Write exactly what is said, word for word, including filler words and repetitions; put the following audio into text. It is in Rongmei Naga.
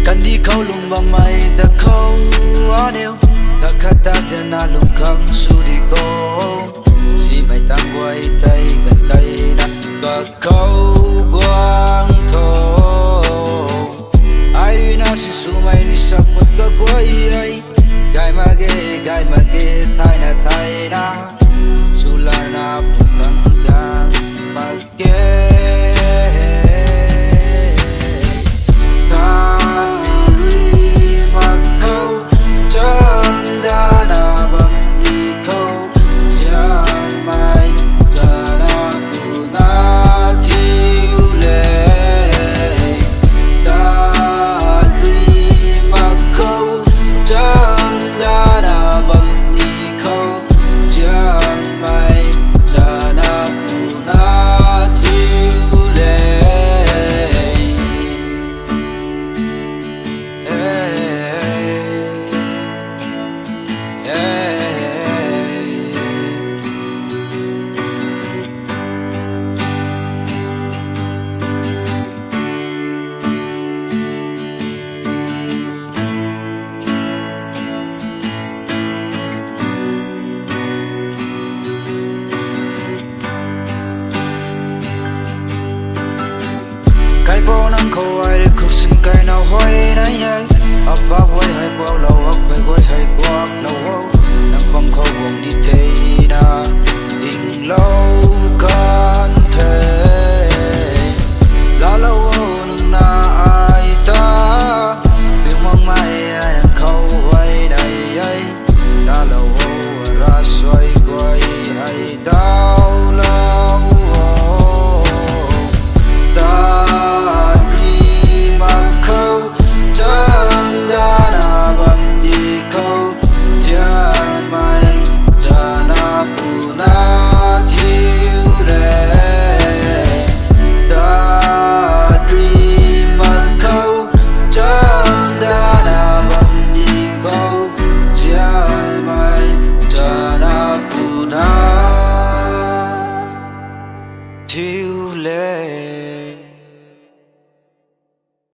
Kandih khou lung bammei ta khou aniu kakhat ta zana lung khang sw di kho. Simei tang guay tei ganteina kakhou guang tho. Ai rui na sinswmei ni sa pat kaguay e. Gay mak ge, gay mak ge, thayna thayna swlana putang gang mak ge.